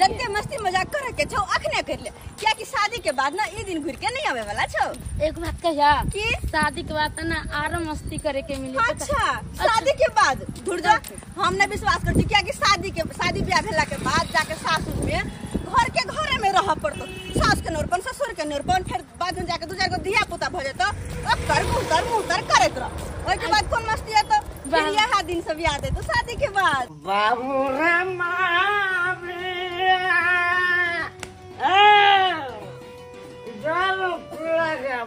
जते मस्ती मजाक करे के छौ अखने कर ले, कियाकि शादी के बाद ना ई दिन घुर के नहीं आवे वाला छौ। एक बात कहिया कि शादी के बाद ना आरो मस्ती करे के मिली। अच्छा शादी के बाद धुर जा, हम ना विश्वास करती कियाकि शादी ब्याह भेला के बाद जाके सासुर में घर के घरे में रह पड़तो, सास के नोरपन ससुर के नोरपन, फिर बाद में जाके दू चार गो धिया पुता भ जेतो, ओकर मुंह तर करैत रह। ओइ के बाद कोन मस्ती है? तो फिर यह दिन सब याद है तो शादी के बाद। बाबू रे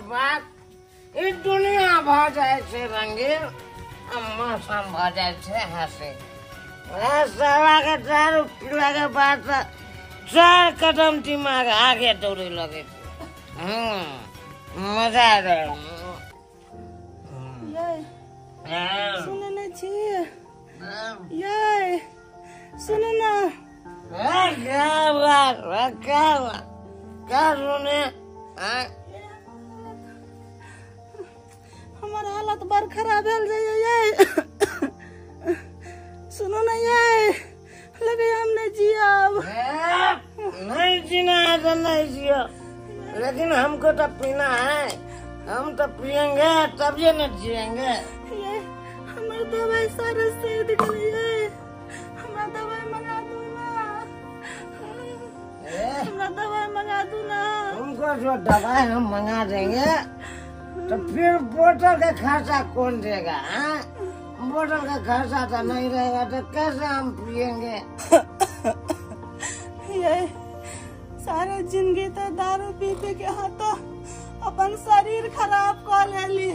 बाद ई दुनिया भ जाय छै रंगीन आ मौसम भ जाय छै हँसी। साला के दारू पीला के बाद 4 कदम दिमाग आगे दौड़े लगे छै। मजा आ रहा। सुने नहीं छी ये, सुने ना। क्या बात, क्या बात, क्या सुने? हमार हालत बड़ खराब भेल जाइए। सुनो ना ये, लगे हम नहीं जियब। नहीं जीना है तो नहीं जियो, लेकिन हमको तो पीना है। हम तो पियेंगे तब ये न जिएंगे। ये हमार दवाई सारे सही निकली है, हमरा दवाई मंगा दू ना, हमरा दवाई मंगा दू ना। तुमको जो दवाई हम मंगा देंगे तो फिर बोतल का खर्चा कौन देगा? हाँ, बोतल का खर्चा तो नहीं रहेगा तो कैसे हम पियेंगे? ये सारे जिंदगी तो दारू पी पी के हाथों अपन शरीर खराब कर लेली।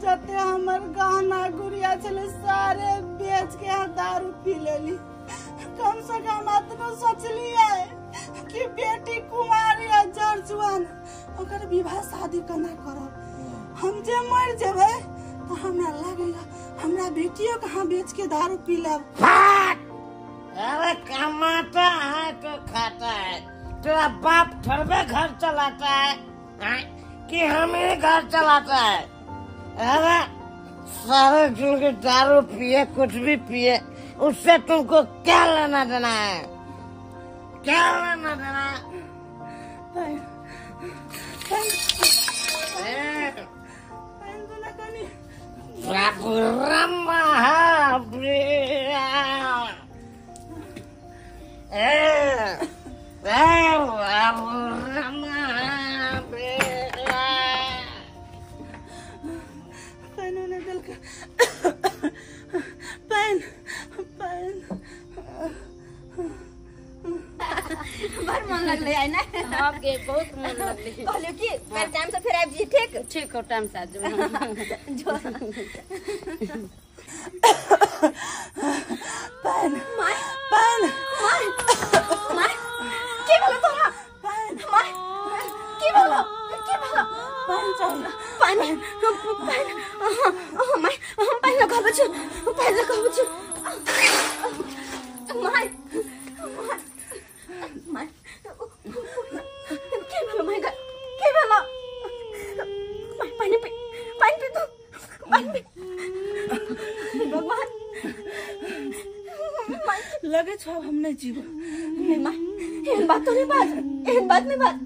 जते हमर गहना गुड़िया छले सारे बेच के दारू पी लेली। कम से कम अतनो सोचलिए कि बेटी कुमारी आ जर जुआन, ओकर विवाह शादी केना करब? हम जे मर जेबै तो हमरा लगेगा हमरा बेटियों के हाँ बेच के दारू पी लेब। अरे कमाता है तो खाता है, तेरा बाप थोड़े घर चलाता है कि हम ही घर चलाता है? अरे सारे जिंदगी दारू पिए कुछ भी पिए, उससे तुमको क्या लेना देना है? क्या लेना देना है? बड़ मन लगले आइ ने। हाँ गे, बहुत मन लगले। कहलियो कि कल टाइम से फिर आबि जी। ठीक ठीक हो, टाइम से आ जाओ। जो पान my पान my my के भेलो तोरा? My के भेलो, के भेलो? पान चाहिए, पानी पानी। My हम पानी लगाबै छी, पानी लगाबै छी। My my के भेलो? My के भेलो? My पानी पी, पानी पी तू, पानी पी। भगवान लगे छो हम नहीं जीव। नहीं माँ, एहन बात तो नहीं बाज, एहन बात नहीं बाज।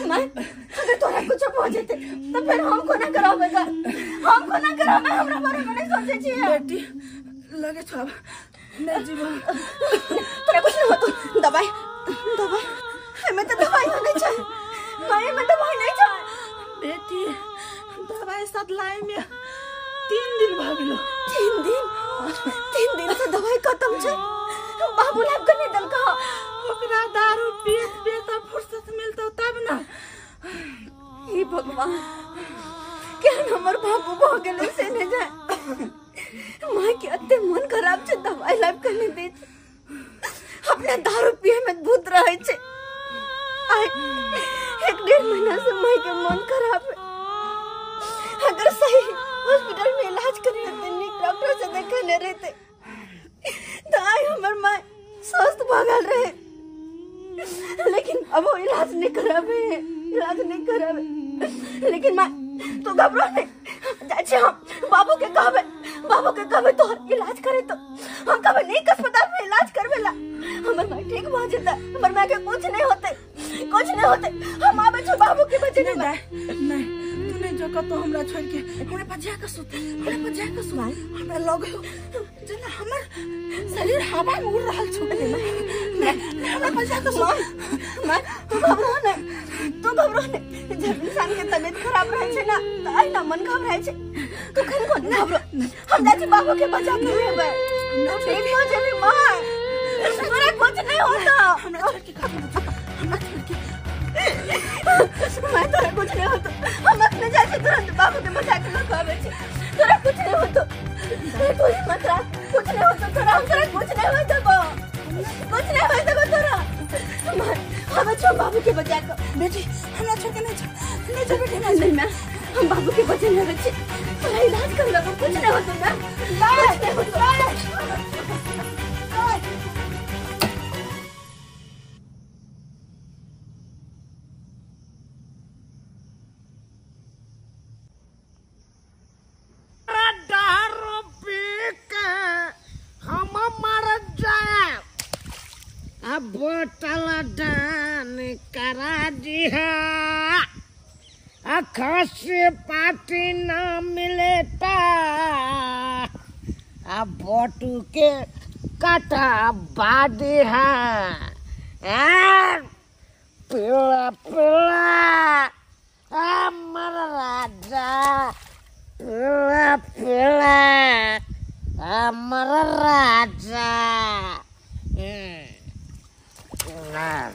माँ अगर तोरा कुछ हो जेते तो फिर हम कोना कराबेगा, हम कोना कराबे, हमरा बारे में नहीं सोचे छियै। बेटी लगे छो नहीं जीव। तोरा कुछ नहीं होतो, दवाई दवाई हमें तो दवाई नहीं छै माँ, हमें दवाई नहीं छै। बेटी दवाई साथ लाए में 3 दिन भ गेलो। 3 दिन? 3 दिन से दवाई खत्म छै। बाबू लाभ के नहीं देलका। ओकरा दारू पीत पीत फुर्सत मिलतो तब ना। हे भगवान, केहन हमर बाबू भ गेलै से नहीं जाए। माँ के अते मन खराब छै, दवाई लाभ के नहीं दे छै। अपने दारू पिए में भूत रहे छै। आइ 1-1.5 महीना से माँ के मन खराब है। अगर सही हॉस्पिटल में इलाज करे रहते, नीक डॉक्टर से देखेने रहते तो आई हमर माँ स्वस्थ भगल रहे। लेकिन अब वो इलाज नहीं करावे, इलाज नहीं करावे। लेकिन माँ तू घबरा नहीं, जाइ छी हम बाबू के कहबे, बाबू के कहबे तोहर इलाज करे तो हम कहबे नीक अस्पताल में इलाज करवेला, हमर माँ ठीक भ जेता। होते। हम आबै छौ बाबू के बचेने। नहीं नहीं तू नहीं जो कतो हमरा छोड़ के हमरा पर जा के सुत, हमरा पर जा के सुत। हमरा लगे जेना हमर शरीर हवा में उड़ रहल छौ। नहीं हमरा पर जा के सुत। मां तू घबरो ने, तू घबरो ने। जब इंसान के तबीयत खराब रहे छै ना त अहिना मन घबराय छै। तू खन कोन घबरो, हम जाइ छी बाबू के बचा के लेबै। तू ठीक हो जेबी मां, तोरा कुछ नहीं होता। हमरा छोड़ के कतो, हमरा छोड़ के मैं तोरा कुछ नहीं होता। हम अपने जाइ छी तुरंत बाबू के बचा के लऽ आबै छी। तोरा कुछ नहीं होता, तू हिम्मत राख, कुछ नहीं होता तोरा, हम तोरा कुछ नहीं होता, कुछ नहीं होता तोरा। हम छो बाबू के बचा के। बेटी हमरा छोड़ के नहीं जा, नहीं जा बेटी, नहीं नहीं मैं हम बाबू के बचे नहीं छी। तोरा इलाज कर लगो, कुछ नहीं होता मैं, कुछ नहीं होता। दारू पी के हम मर जाए, अब बोतल दान करा दिया, खसी पाती ना मिलेता, अब बोटू के कटा बादी है। पिला पिला अमर राजा, पिला पिला अमर राजा। हाँ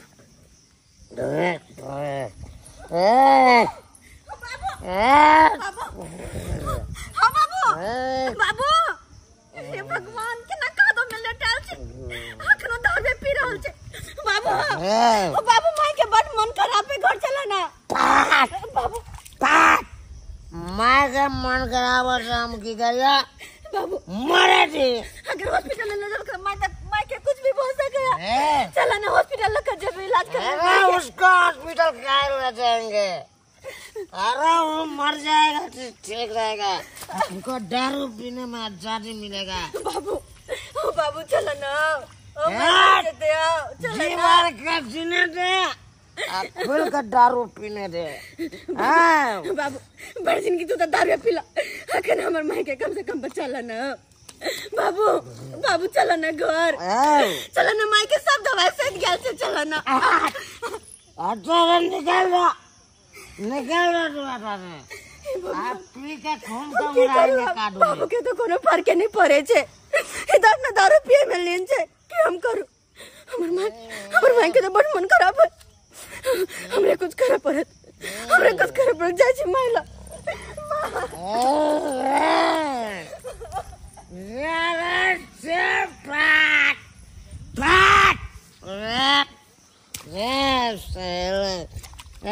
बाबू, बाबू हे भगवान केना कादो में लेटाल छै, अखनो दारू पी रहल छै बाबू। ओ बाबू माई के बड मन खराब है, घर चला ना बाबू। माँ के मन खराब है हम की करिया बाबू, मरे जी। अगर हॉस्पिटल ले जाओ माई तक, माई के कुछ भी हो सके। चला ना हॉस्पिटल लेकर जब इलाज करना। उसको हॉस्पिटल काहे ले जाएंगे? अरे वो मर जाएगा तो ठीक रहेगा, उनको दारू पीने में आजादी मिलेगा। बाबू ओ बाबू चला ना, ओ जीवन का जीने दे, खुल कर दारू पीने दे। बाबू बड़ जिंदगी तू तो दारू पीला, अखन हमर माई के कम से कम बचा ला ना बाबू। बाबू चला ना घर, चला ना, माई के सब दवाई सद गेल छै, चला ना। अच्छा निकाल दो, निकाल दो आप पी के खून का उड़ाएंगे काटो। बाबू के तो कोनो फर्क नहीं पड़े छै, ई तो अपना दारू पिए में लीन छै। की हम करू? हमर माई, हमर माई के तो बड़ मन खराब है, हमरे कुछ करे पड़त, हमरे कुछ करे पड़त। जाइ छी माई ला।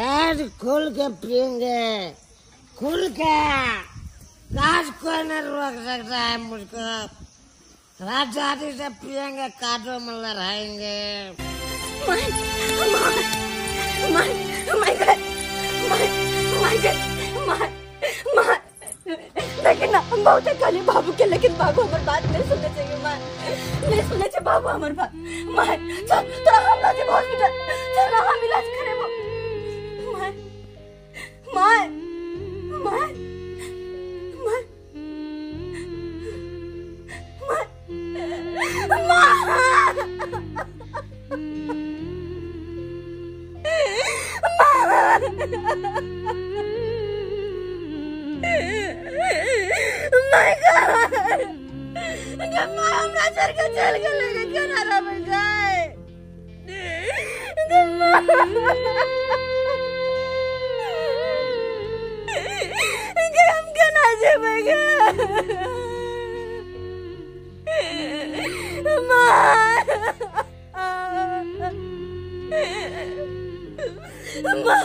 आज खुल के पियेंगे, खुल के। आज कोई नहीं रोक सकता है मुझको। आजादी से पियेंगे, काटो में लड़ाएंगे। My my my God, my my God, my my. लेकिन हम बहुत खाली बाबू के, लेकिन बाबू हमार बात नहीं सुनने चाहिए। माँ नहीं सुनने चाहिए बाबू हमार बात। माँ चल तोरा हम ला जेब हॉस्पिटल, चल हम इलाज करेबो। माँ माँ माँ माँ माँ My God! जब माँ हमरा छोड़ के चल गेलै, केना रहबै गै? गे हम केना जेबै गे? माँ माँ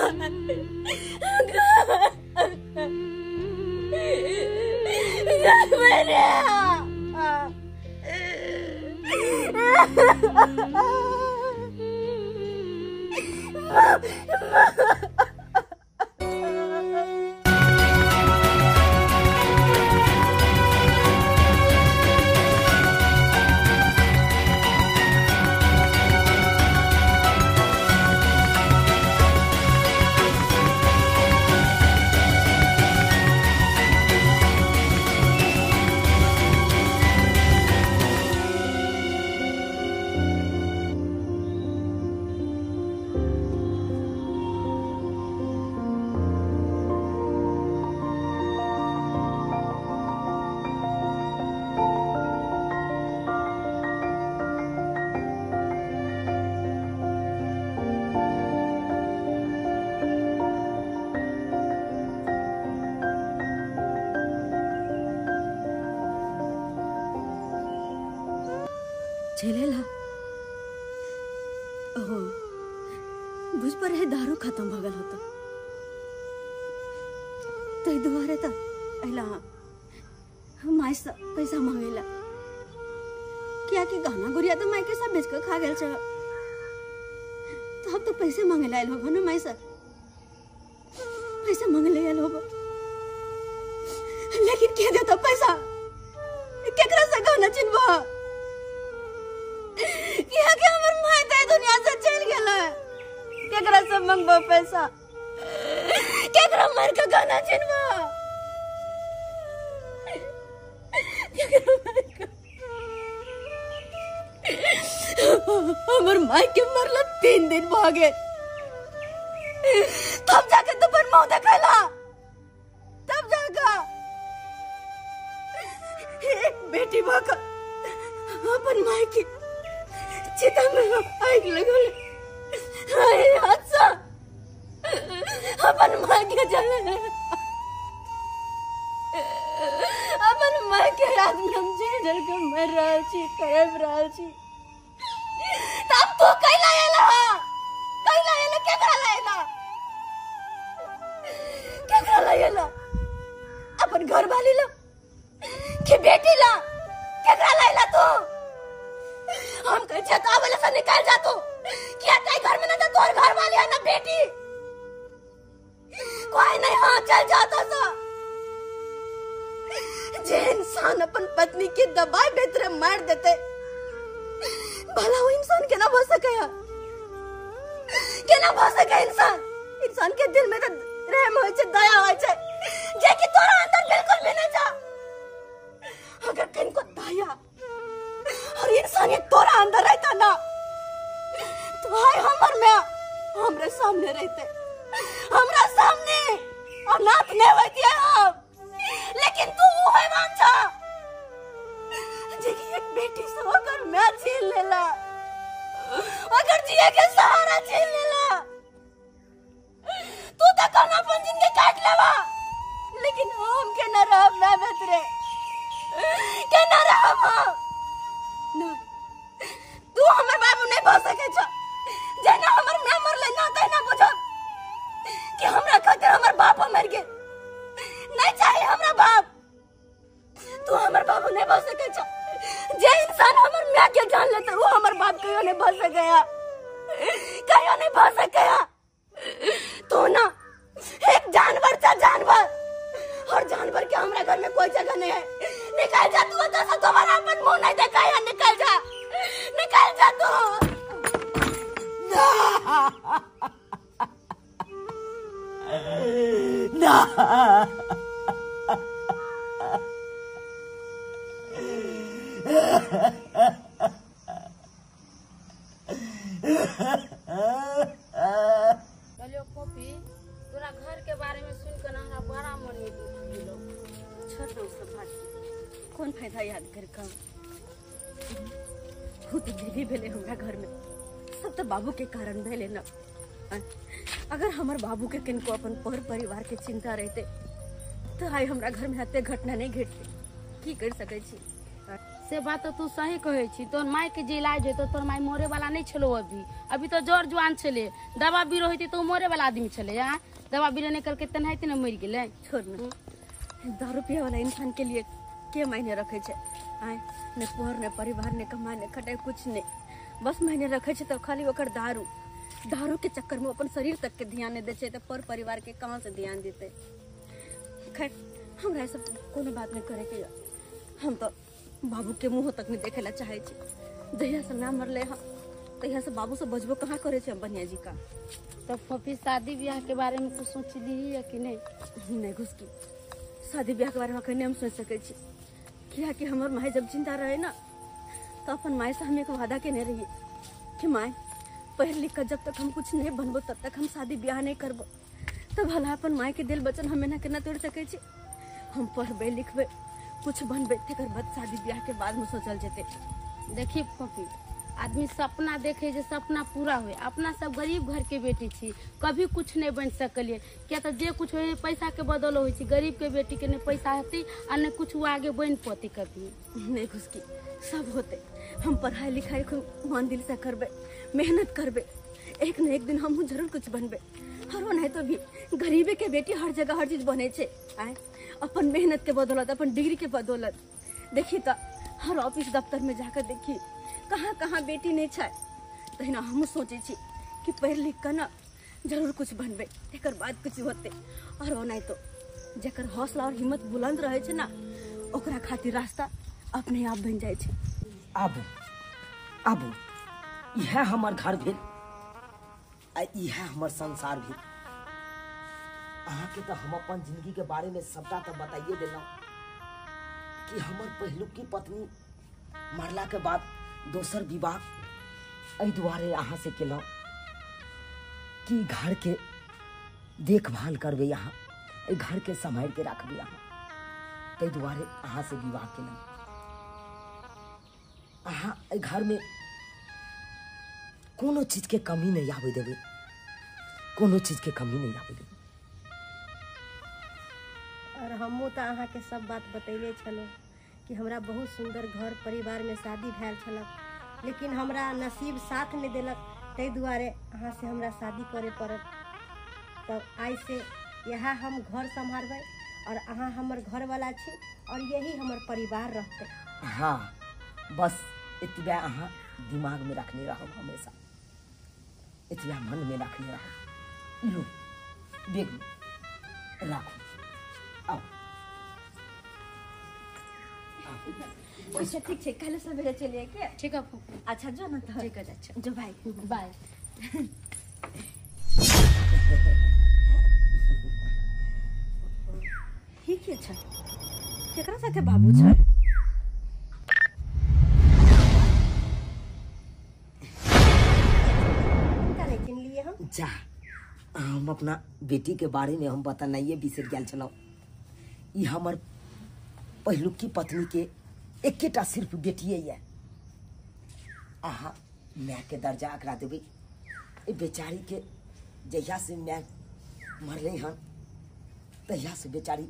झेलेला। ओहो बुझ पर है दारू खत्म भगल होता तो दुआरे त अला माय से पैसा मांगेला क्या कि गहना गुड़िया तो माय के सब बेच के खा गेल छ। तो अब तो पैसे मांगे आयल होबो ना माय से, पैसा मांगे आयल होबो, लेकिन के देता पैसा? केकरा से गहना चिनबो? किया कि हमर my त दुनिया से चल गेल, केकरा से मांगबो पैसा? केकरा मर के गहना चिनबो? केकरा मर के? हमर my के मरला 3 दिन भ गेल, तब जाके तो पर मुंह देखला, तब जाके एक बेटी भा अपन my के चिता में आग लगल। हाय हादसा अपन my के जले, अपन my के याद में हम जल जल के मर रहल छी, तड़प रहल छी। तब तू कैला आयल हा? कैला आयल? केकरा लायल? केकरा लायल? अपन घर वाली ला कि बेटी ला? केकरा लायल तू? हम कह छे तो आवेला से निकल जा तू, किया ताई घर में ना तो तोर घर वाली है ना बेटी, कोई नहीं। हाँ चल जा तो सा। जे इंसान अपन पत्नी के दबाए बेतरे मार देते, भला वो इंसान केना भ सके है? केना भ सके इंसान? इंसान के दिल में तो रहम होय छे, दया होय छे, जे कि तोरा अंदर बिल्कुल भी नहीं छा। अगर किनको दया और इंसानियत तोरा अंदर रहता ना, तो भाई हमर में हमरे सामने रहते, हमरा सामने अनाथ नहीं होती है हम। लेकिन तू वो हैवान छा जे कि एक बेटी से होकर मैं छीन लेला, अगर जिए के सहारा छीन लेला। तू तो कहना अपन जिंदगी काट लेवा, लेकिन हम के ना रहब ना बेतरे, के ना रहब हम ना। तू हमर बाबू नहीं भ सके छ, जेना हमर मां मरले ना तहिना बुझब कि हमरा खातिर हमर बाप मर गेल। नहीं चाहिए हमरा बाप, तू हमर बाबू नहीं भ सके छ। जे इंसान हमर मां के जान लेते वो हमर बाप कहियो नहीं भ सकया, कहियो नहीं भ सकया। तू ना एक जानवर था, जानवर, और जानवर के हमरा घर में कोई जगह नहीं है। निकल जा तू तो दोबारा अपन मुंह नहीं देखाया, निकल जा, निकल जा तू। ना कहलियो पपी, तोरा घर के बारे में सुन के ना हमरा बड़ा मन में दुख भेलो। छोड़ दो सब बात, कौन फायदा याद कर का? वो तो जे भी भेले हमरा घर में सब तो बाबू के कारण भेले ना। अगर हमर बाबू के किनको अपन पर परिवार के चिंता रहते तो आइ हमरा घर में एते घटना नहीं घटते। की कर सकै छी? से बात तो तू सही कहै छी। तोर माय के जे इलाज होते तोर माय मरे वाला नहीं छलो, अभी अभी तो जर जुआन छले, दवा बीरो होते तो मरे वाला आदमी छले। आ दवा बीरो नहीं करके तेनाहिते न मरि गेलै। छोड़ ना, दारू पिए वाला इंसान के लिए के मायने रखे छे? आय ने पोर ने परिवार ने कमाए ने खटाए कुछ नहीं, बस मायने रखे छे तो खाली ओकर दारू। दारू के चक्कर में अपन शरीर तक के ध्यान नहीं दे छे तो पर परिवार के कहाँ से ध्यान देते? खैर हमरा सब कोनो बात नहीं करे के, हम तो बाबू के मुँह तक नहीं देखे ला चाहे छी। जहिया से ना मरले हम तहिया से बाबू से बजबो कहाँ करे छे बनिया जी का। तब फफी शादी ब्याह के बारे में कुछ सोच ली या कि नहीं? नहीं घुसकी, शादी ब्याह के बारे में अखन हम सोच सकै छी, किया कि हमर माय जब जिंदा रहे ना तो अपन my से हम एक वादा केने रहिए कि my पढ़ लिख कर जब तक हम कुछ नहीं बनबो तब तक हम शादी ब्याह नहीं करबो। तो भला अपन my के दिल बचन हम एना केना तोड़ सकै छी? हम पढ़बै लिखबै कुछ बनबै तकर बाद शादी ब्याह के बाद में सोचल जेतै। देखी फफी, आदमी सपना देखे जे सपना पूरा होय। अपना सब गरीब घर के बेटी छी, कभी कुछ नहीं बन सकलिए, किया तो जे कुछ होय पैसा के बदौलत होइ छै। गरीब के बेटी के नहीं पैसा हेतै आ नहीं कुछ आगे बन पौती कभी। नहीं खुशकी, सब होते, हम पढ़ाई लिखाई खूब मन दिल से करबे, मेहनत करबे, एक न एक दिन हमहूँ जरूर कुछ बनबे। हर नहीं तो भी गरीबे के बेटी हर जगह हर चीज बने छे। आए अपन मेहनत के बदौलत, अपन डिग्री के बदौलत। देखी तो हर ऑफिस दफ्तर में जाकर देखी कहाँ कहाँ बेटी नहीं छे। तहिना हमहूँ सोचे छी कि पढ़ लिख कर ना जरूर कुछ बनबे, एकर बाद कुछ होते। और नहीं तो जकर हौसला और हिम्मत बुलंद रहे छे ना, ओकरा खातिर रास्ता अपने आप बन जाए छे। आबू आबू, इह हमर घर भेल आ इह हमर संसार भेल। अहाँके तो हम अपन जिंदगी के बारे में सबटा तो बताइए देलहुँ कि हमर पहिलुकी पत्नी मरला के बाद दोसर विवाह एहि दुआरे अहाँ से केलहुँ कि घर के देखभाल करबै अहाँ, एहि घर के सम्हारि के राखबै अहाँ, ताहि दुआरे अहाँ से विवाह केलहुँ। अहाँ एहि घर में कोनो चीज के कमी नहीं आबै देबै, कोनो चीज के कमी नहीं आबै देबै। और हमहूँ तो अहाँके सब बात बतैले छलहुँ कि हमरा बहुत सुंदर घर परिवार में शादी भेल छलक, लेकिन हमरा नसीब साथ नहीं देलक, ताहि दुआरे अहाँ से हमरा शादी करे पड़ल। तब आइ से यहाँ हम घर सम्हारबै और अहाँ हमर घरवाला छी और यही हमर परिवार रहतै। हाँ, बस एतबे अहाँ दिमाग में रखने रहब, हमेशा एतबे मन में रखने रहब। लू बेग राखू। अब अच्छा ठीक है, कल सवेरे चलिए के? ठीक है। अच्छा जो ना तो ठीक है, अच्छा जो भाई बाय। ठीक है। अच्छा केकरा साथे बाबू छै? हुनका नहीं चिन्हलिए हम। जा, हम अपना बेटी के बारे में हम बतेनाइए बिसरि गेल छलहुँ। ई हमर पहिलुकी पत्नी के एकेटा सिर्फ बेटिए ये। अहाँ माय के दर्जा एकरा देबै। ए बेचारी के जहिया से माय मरलै हन तहिया से बेचारी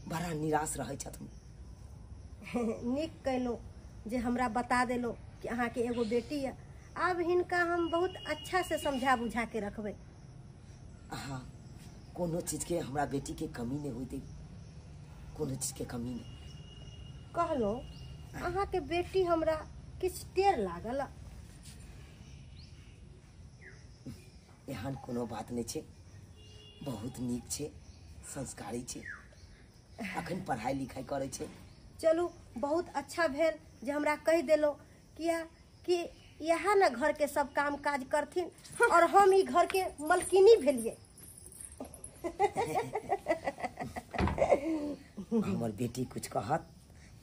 बड़ा निराश रहै छथिन। नीक कहलहुँ जे हमरा बता देलहुँ कि अहाँके एगो बेटी है। आब हिनका हम बहुत अच्छा से समझा बुझा के रखबै। हाँ, कोनो चीज के हमरा बेटी के कमी नहीं होई, कोनो चीज के कमी नहीं। कहलहुँ अहाँके बेटी हमरा किछु टेर लागल। एहन कोनो बात नहीं छे, बहुत नीक छे, संस्कारी छे, अखन पढ़ाई लिखाई करै छे। चलू बहुत अच्छा भेल जे हमरा कहि देलहुँ, किया कि यहाँ न घर के सब काम काज करथिन और हम ई घर के मलकिनी भेलिए। हमर बेटी कुछ कहत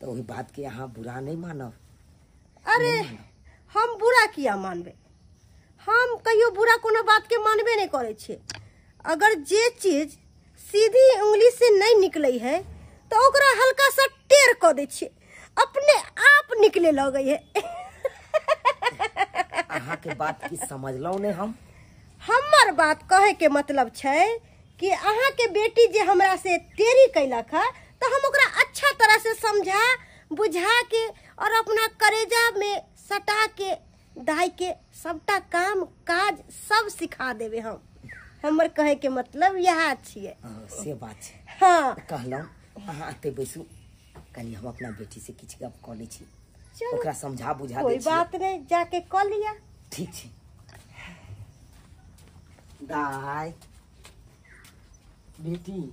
तो वही बात के अहाँ बुरा नहीं मानब। अरे हम बुरा किया मानबे, हम कहियो बुरा कोनो बात के मानबे नहीं करै छियै। अगर जे चीज सीधी उंगली से नहीं निकले है तो ओकरा हल्का सा टेर कऽ दै छियै, अपने आप निकले लगै है। अहाँ के बात की समझलहुँ नहीं हम। हमर बात कहे के मतलब छै कि अहाँ के बेटी जे हमरा से टेरी कैलक है तो हम ओकरा अच्छा तरह से समझा बुझा के और अपना करेजा में सटा के दाई के सबटा काम काज सब सिखा देवे हम। हमर कहे के मतलब यह छियै। से बात छै। हाँ कहलहुँ अहाँ एते बैसू, कनी हम अपना बेटी से किछु गप कऽ लै छी, ओकरा समझा बुझा दै कोई छी। बात नहीं, जाके कऽ लिया। ठीक छै दाय। बेटी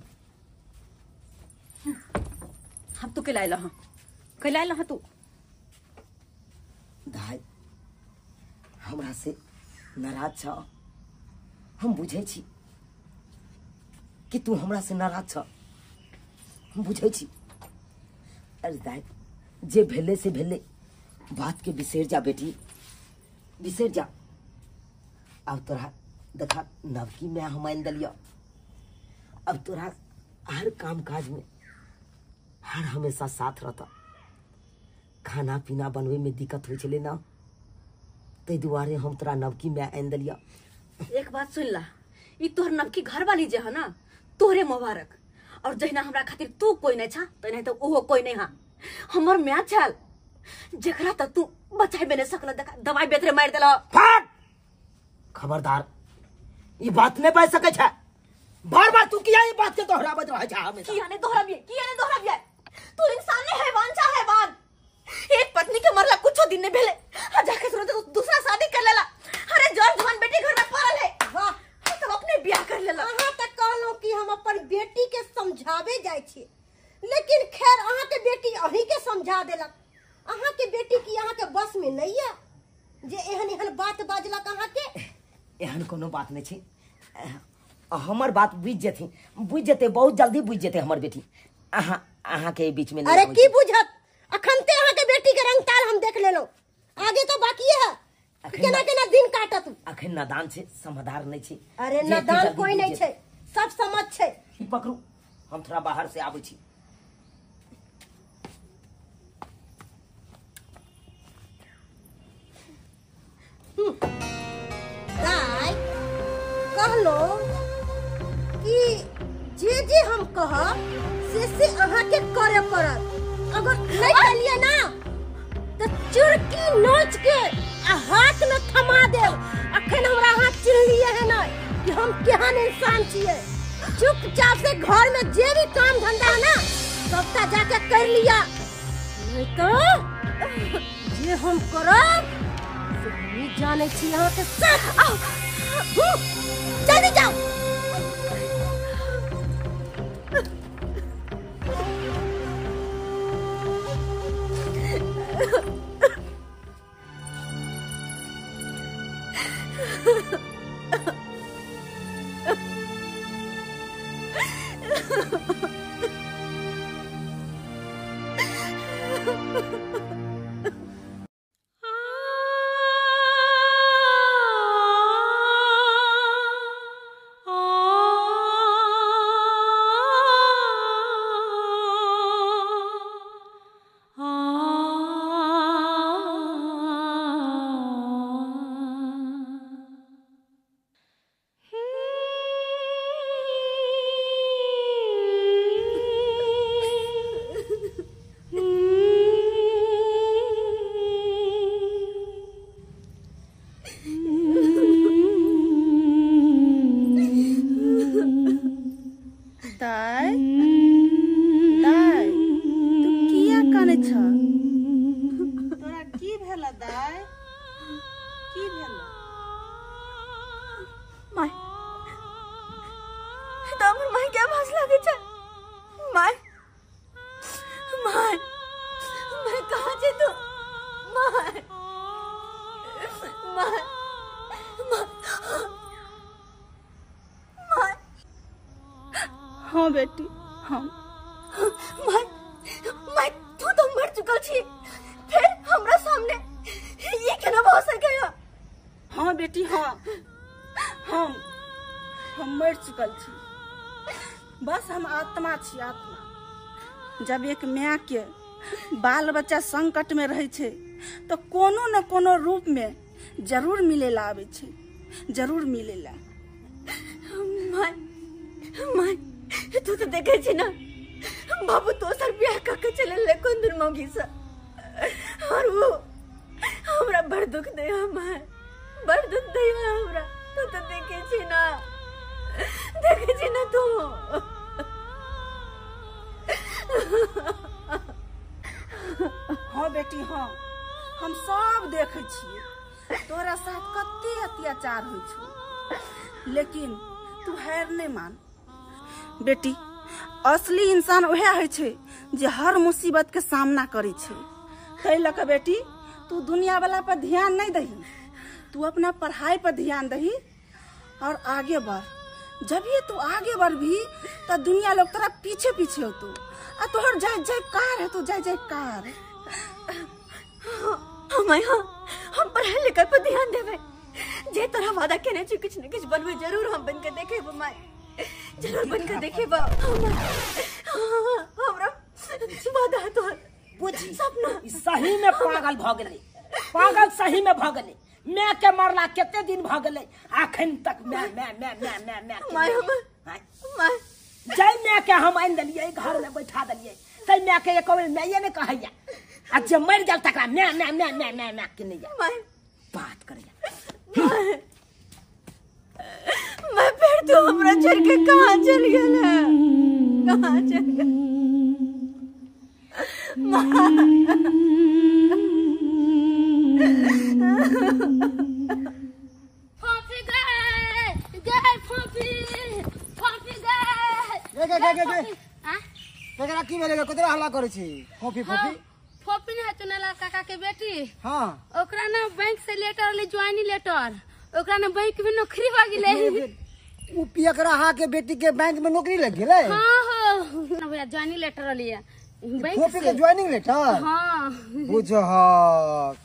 हम तो कैला हँ, कैला हँ तू। दाय हमरा से नाराज छ, हम बुझै छी कि तू हमरा से नाराज छ, हम बुझै छी। अरे दाय जे भेलै से भेलै, बात के बिसरि जा बेटी, बिसरि जा। अब तोरा देखा नवकी में हम आनि देलियौ, अब तोरा हर काम काज में हर हमेशा साथ रहता। खाना पीना बनवे में दिक्कत हो छलै ना, ताहि दुआरे हम तोरा नवकी my आनि देलियऽ। एक बात सुन ला, ई तोहर नवकी घरवाली जे है ना, तोहरे मुबारक। और जहिना हमरा खातिर तू कोई नहीं छा, तहिना तो ओहो कोई नहीं हा। हमर my छल जेकरा त तू बचाबे नहीं सकल, देखा दवाई बेतरे मार देला। फट खबरदार, ई बात नहीं बाज सकै छै। बार बार तू किया ई बात के दोहराबत रहै छै हमेशा? किया नहीं दोहराबिए, किया नहीं दोहराबिए? तू इंसान नहीं हैवान छा, हैवान। एक पत्नी के मरला कुछो दिन नहीं भेले, आ जाके तुरंत दूसरा शादी कर लेला। अरे जर जवान बेटी घर में पड़ल है, वाह, तब अपने ब्याह कर लेला। अहाँ त कहलहुँ कि हम अपन बेटी के समझाबे जाइ छी, लेकिन खैर अहाँ के बेटी अही के समझा देलक। अहाँ के बेटी की अहाँ के बस में नहीं है जे एहन एहन बात बाजलक अहाँ के। एहन कोनो बात नहीं छै, हमर बात बुझि जेथिन, बुझि जेतै, बहुत जल्दी बुझि जेतै हमर बेटी। अहाँ अहाँ के बीच में अरे की बुझत, अखन ते अहाँ के बेटी के रंग ताल हम देख लेलहुँ, आगे तो बाकी है केना केना दिन काटत। अखन नादान छै, समझदार नहीं छै। अरे नादान कोई नहीं छै, सब समझ छै। पकड़ू, हम थोड़ा बाहर से आबै छी। दाई कहलो कि जे जे हम कहब से अहाँ के करे पड़त, अगर नहीं करिए ना तो चुरकी नोच के आ हाथ में थमा देब। अखन हमरा अहाँ चिन्ह लिए है ना कि हम केहन इंसान छियै। चुपचाप से घर में जे भी काम धंधा है ना सबटा जाके कर लिया, नहीं तो जे हम करब से हम जाने छी अहाँ के सब। आओ जल्दी जाओ। हाँ बेटी, हाँ। My तू तो मर चुकल छी, फिर हमरा सामने ये केना भऽ सकैया? हाँ बेटी, हाँ, हम मर चुकल छी, बस हम आत्मा छी, आत्मा। जब एक माय के बाल बच्चा संकट में रहै छै तो कोनो न कोनो रूप में जरूर मिलेला आबै छै, जरूर मिलेला। My my तू तो देखे छी ना, बाबू दोसर ब्याह कऽ के चलल ले कोन दिन मौगी से, और वो हमरा बड़ दुख दे, my बड़ दुख दे हमरा। तू तो देखे छी ना, देखे छी ना तू। हाँ बेटी, हाँ, हम सब देखे छियै तोरा साथ कते अत्याचार होइ छौ, लेकिन तू हार नहीं मान बेटी। असली इंसान वह होइ छै जे हर मुसीबत के सामना करै छै। ताहि लऽ कऽ बेटी तू दुनिया वाला पर ध्यान नहीं दही, तू अपना पढ़ाई पर ध्यान दही और आगे बढ़। जब ये तू आगे बढ़ भी तो दुनिया लोग तोरा पीछे पीछे होतो आ तोहर जय जयकार है, तो जय जयकार। हम पढ़ाई लिखाई पर ध्यान देवे, जे तोरा वादा केने छी किछ न किछ बनबे, जरूर हम बन के देखेबो my, जरूर बन के देखेबो। हमरा वादा तोहर बुझी सपना सही में पागल भ गेलै। पागल सही में भ गेलै। मैं के मरला कते दिन भ गेलै, अखन तक मैं मैं मैं मैं मैं मैं मैं जय मैं के हम आनि देलियै घर में बैठा देलियै, तै मैं के एको बेर माइए ने कहैया, आ जे मरि गेल तकरा मैं मैं मैं मैं मैं मैं के नहीं बात करैया। मैं फिर तू हमरा छोड़ के कहाँ चल गेल है, कहाँ चल गेल? फोफी गए गए फोफी, फोफी गए गए गए गए गए। एकरा की भेलै गे, कतरा हल्ला करै छी? फोफी फोफी फोफी ने चुनालाल काका के बेटी। हां, ओकरा ना बैंक से लेटर ले, ज्वाइनिंग लेटर, ओकरा ना बैंक में नौकरी भ गेलै। उ पियकरा हा के बेटी के बैंक में नौकरी लग गेलै? हां हो ना भैया, ज्वाइनिंग लेटर लिया बैंक फोफी के ज्वाइनिंग लेटर। हां बुझहक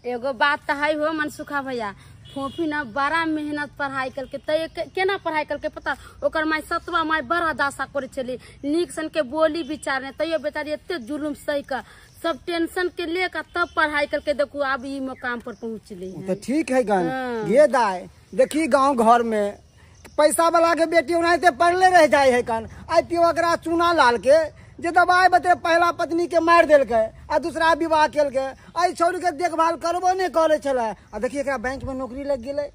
एगो बात त है हो मनसुखा भैया, फोफी ना बड़ा मेहनत पढ़ाई करके, तैयो केना पढ़ाई करके पता, ओकर माय सतवा माय बड़ा दासा करे छली, नीक सन के बोली विचार ने, तैयो बेचारी एते जुलुम सही के सब टेंशन के लेकर तब पढ़ाई करके देखू अब ई मुकाम पर पहुंचली। तो ठीक है गन। ये दाय देखी गांव घर में पैसा वाला के बेटी ओनाहिते पढ़ले रह जाए है कन। आई पियो चूना लाल के जे दबाई बते पहला पत्नी के मार देलकै आ दूसरा विवाह केलकै, आई छौरी के देखभाल करबो नहीं करे छलै, आ देखिए एकरा बैंक में नौकरी लग गेलै।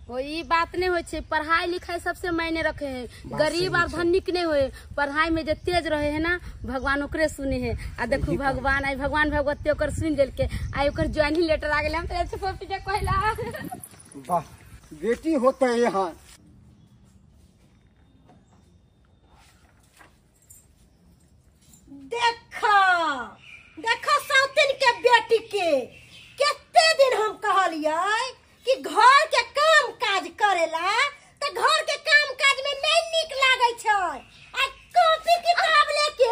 ओ ई बात नहीं होय छै, पढ़ाई लिखाई सबसे मायने रखे है, गरीब और धनिक नहीं होय, पढ़ाई में जे तेज रहे है ना भगवान ओकरे सुने है। आ देखू भगवान आई भगवान भगवती ओकर सुन देलकै, आई ओकर ज्वाइनिंग लेटर आ गेलै। हम तो ऐसे फोफी के कहला वाह बेटी होते यहाँ। देखा देखा सौतिन के बेटी के कितने दिन हम कहलियै कि घर के काम काज करेला त घर के काम काज में नहीं निक लागै छै, आ कॉपी किताब लेके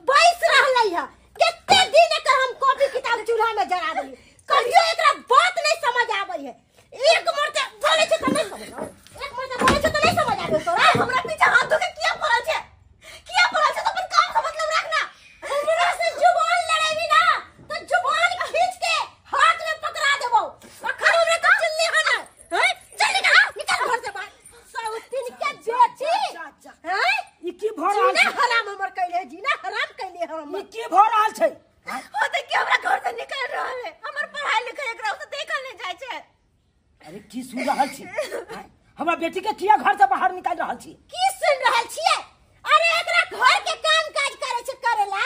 बैस रहलै है। कितने दिन एकर हम कॉपी किताब चूल्हा में जरा देलियै, कहियो एकरा बात नहीं समझ आबै है। एक मोर त बोलै छै त नहीं समझ, एक मोर त बोलै छै त नहीं समझ आबै तोरा। हमरा पीछे हाथ धो के किया पड़ल छै, किया पड़ल छै? तो अपन काम से मतलब रखना। हमरा से जुबान लड़ेबी ना तो जुबान खींच के हाथ में पकड़ा देबो। अखन हमरा तो चिल्ली है ना, हैं? चल निकल, निकल घर से बाहर। सौतिन के बेटी, हैं? ई की भ रहल जीना हराम हमर कैले, जीना हराम कैले हमर। ई की भ रहल छै? हो त की हमरा घर से निकल रहल है, हमर पढ़ाई लिखाई एकरा से देखल नहीं जाय छै। अरे की सुन रहल छी? हमरा बेटी के किया घर से बाहर निकाल रहल छी? की सुन रहल छियै? अरे एकरा घर के काम काज करे छै करेला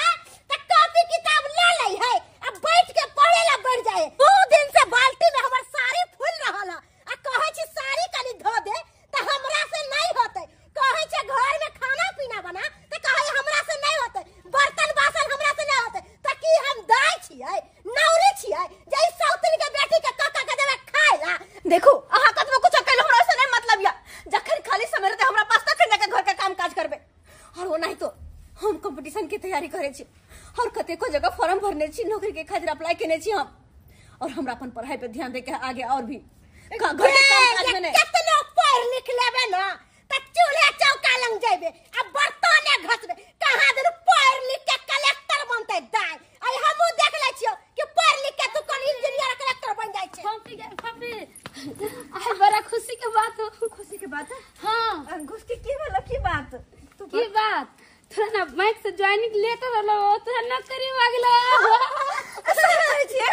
त कॉपी किताब ले लै है आ बैठ के पढ़े ला बैठ जाए। दू दिन से बाल्टी में हमर साड़ी फूल रहल है, आ कहै छी साड़ी कनी धो दे त हमरा से नहीं होतै। कहै छै घर में खाना पीना बना त कहै हमरा से नहीं होतै, बर्तन बासन हमरा से नहीं होतै। त की हम दाय छियै, नौरी छियै जे ई सौतिन के बेटी के कका के देबै खाय ला? देखू अहाँ कतबो कुछ कैलो हमरा से नहीं मतलब या, जखन खाली समय रहतै हमरा पास तखन जाके घर के काम काज करबै। और वो नहीं तो हम कंपटीशन के तैयारी करे छी और कतेको जगह फॉर्म भरने छी, नौकरी के खातिर अप्लाई केने छी हम, और हमरा अपन पढ़ाई पे ध्यान दे के आगे और भी घर के काम काज में नहीं। केतनो पढ़ लिख लेबे ना त चूल्हा चौका लंग जाबे आ बर्तने घसबे, कहाँ दिन पढ़ लिख के कलेक्टर बनतै दाय। आई हमहु देख लै छियो कि पढ़ लिख के तू कोन इंजीनियर कलेक्टर बन जाय छै। फोफी गए फोफी, आई बड़ा खुशी के बात हो। खुशी के बात है? हां। खुशी के की मतलब की बात? की बात? तोरा ना बैंक से ज्वाइनिंग लेटर रहलो, तोरा नौकरी मांगलो।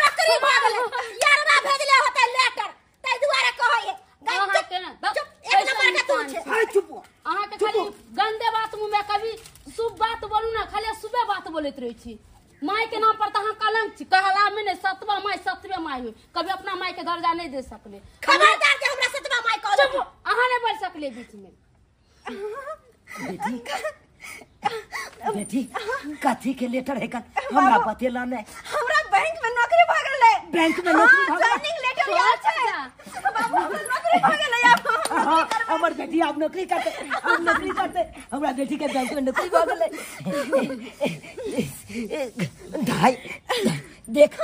नौकरी मांगलो यारवा भेजले होतै लेटर, तै दुआरे कहै है। चुप, एक नंबर के तू छै। हाय चुप, अहाँ के खाली गंदे बात मुंह में, कभी शुभ बात बोलू ना, खाली शुभे बात बोलैत रहै छी। माय के नाम पर त अहाँ कलंक छी, कहला में नहीं सतवा माय सतवे माय होय, कभी अपना माय के दर्जा नहीं दे सकले। खबरदार जे हमरा सतवा माय कहलो। चुप, अहाँ नहीं बोल सकले बीच में। बेटी बेटी कथी के लेटर है कन हमरा बतेला नहीं। हमरा बैंक में नौकरी भ गेलै। बैंक में नौकरी भ गेलै? ज्वाइनिंग लेटर आयल छै बाबू, हमरा नौकरी भ गेलै। हां हमर बेटी आब नौकरी करते, आब नौकरी करते। हमरा बेटी के बैंक में नौकरी भ गेलै। ढाई देख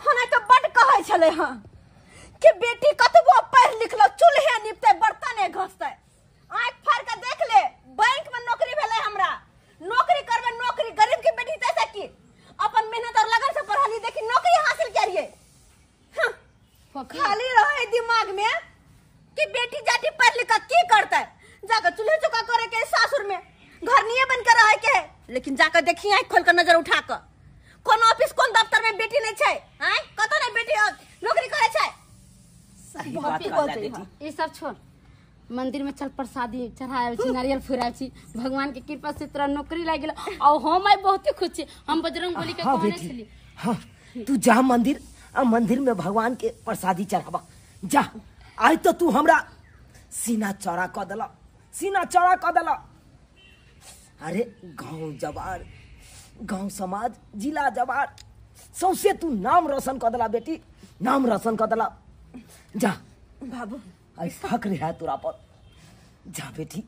हमरा तो बड कहै छलै हां कि बेटी कतबो पढ़ लिखलो चूल्हे निपतै बर्तने घसतै, आंख फाड़ के देख ले बैंक में नौकरी भेलै हमरा। नौकरी करबै नौकरी, गरीब के बेटी तैसे की? अपन मेहनत और लगन से पढ़ली, देखी नौकरी हासिल करिए। हाँ, खाली रहे दिमाग में कि बेटी जाटी पढ़ लिख की करता है, जाकर चूल्हे चौका करे के सासुर में घर नहीं बन कर रहे के है। लेकिन जाकर देखी आँख खोल कर नजर उठा कर कौन ऑफिस कौन दफ्तर में बेटी नहीं छै, आय कतो नहीं बेटी नौकरी करे छै। सही बात कहला बेटी। ई सब छोड़, मंदिर में चल प्रसादी चढ़ावे छी, नारियल फोड़ावे छी, भगवान के कृपा से तोरा नौकरी लागि गेल और हम आई बहुत खुश छी। हम बजरंग बली के कहने छली। हां तू जा मंदिर, आ मंदिर में भगवान के प्रसादी चढ़ावा जा। आज तो तू हमरा सीना चौड़ा क देला, सीना चौड़ा क देला। अरे गांव जवार, गांव समाज, जिला जवार सौसे तू नाम रोशन क देला बेटी, नाम रोशन क देला। जा बाबू, आई फक्र है तोरा पर। जा बेटी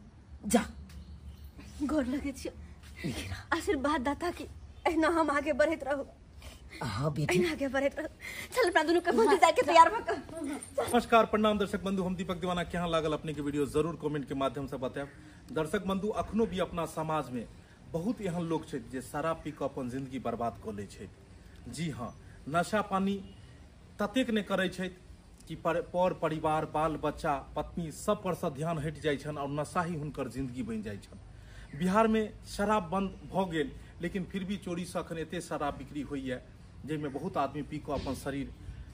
जा, गोर लगे छी, आशीर्वाद दाता की एना हम आगे बढ़ैत रहू। हाँ बेटी आगे बढ़ैत रहू। चल अपना दोनों के मंदिर जाके तैयार भ क। नमस्कार, प्रणाम दर्शक बंधु, हम दीपक दीवाना। केहन लागल अपने के वीडियो जरूर कमेंट के माध्यम से बतायब। दर्शक बंधु, अखनो भी अपना समाज में बहुत एहन लोग छथि जे शराब पी कऽ अपन जिंदगी बर्बाद कऽ लै छथि। जी हाँ, नशा पानी ततेक नहि करै छथि कि पर परिवार, बाल बच्चा, पत्नी सब पर से ध्यान हटि जाइ छनि और नशा ही हुनकर जिंदगी बनि जाइ छनि। बिहार में शराब बंद भऽ गेल, लेकिन फिर भी चोरी से अखन एते शराब बिक्री होइए जाहिमे बहुत आदमी पी कऽ अपन शरीर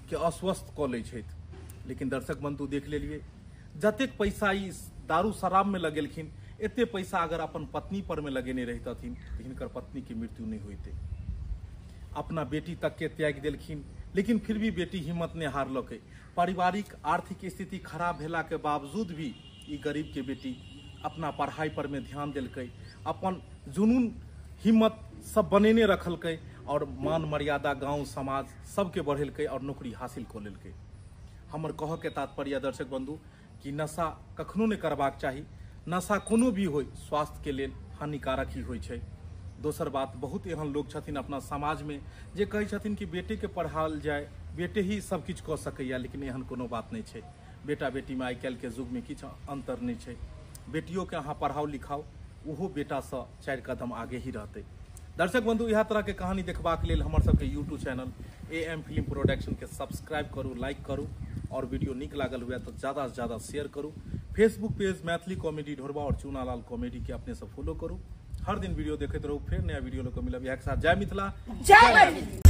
के अस्वस्थ कऽ लै छथि। लेकिन दर्शक बंधु देख लेलिए, जतेक पैसा ई दारू शराब में लगेलखिन, एते पैसा अगर अपन पत्नी पर में लगेने रहितथिन तऽ हिनकर पत्नी के मृत्यु नहीं होइते। अपना बेटी तक के त्याग देलखिन, लेकिन फिर भी बेटी हिम्मत नहीं हारलकै। पारिवारिक आर्थिक स्थिति खराब भेला के बावजूद भी ई गरीब के बेटी अपना पढ़ाई पर में ध्यान देलकै, अपन जुनून हिम्मत सब बनेने रखलकै और मान मर्यादा गांव समाज सबके बढ़ेलकै और नौकरी हासिल कऽ लेलकै। हमर कहऽ के तात्पर्य दर्शक बंधु कि नशा कखनो नहि करबाक चाही। नशा कोनो भी होय स्वास्थ्य के लेल हानिकारक ही होइ छै। दोसर बात, बहुत एहन लोग छथिन अपना समाज में जे कहै छथिन कि बेटे के पढ़ाओल जाय, बेटे ही सब किछु कऽ सकैया, लेकिन एहन कोनो बात नहि छै। बेटा बेटी में आइ काल्हि के युग में किछु अंतर नहि छै। बेटियों के अहाँ पढ़ाओ लिखाओ, ओहो बेटासँ 4 कदम आगे ही रहतै। दर्शक बंधु, इएह तरह के कहानी देखबाक लेल हमर सबके YouTube channel AM film production के सब्सक्राइब करू, लाइक करू और वीडियो नीक लागल हुए तो ज़्यादा से ज़्यादा शेयर करू। फेसबुक पेज मैथिली कॉमेडी ढोरबा और चूनालाल कॉमेडी के अपने सब फॉलो करू। हर दिन वीडियो देखते रहू। फिर नया वीडियो लोग मिलब। इएह के साथ जय मिथिला, जय मैथिली।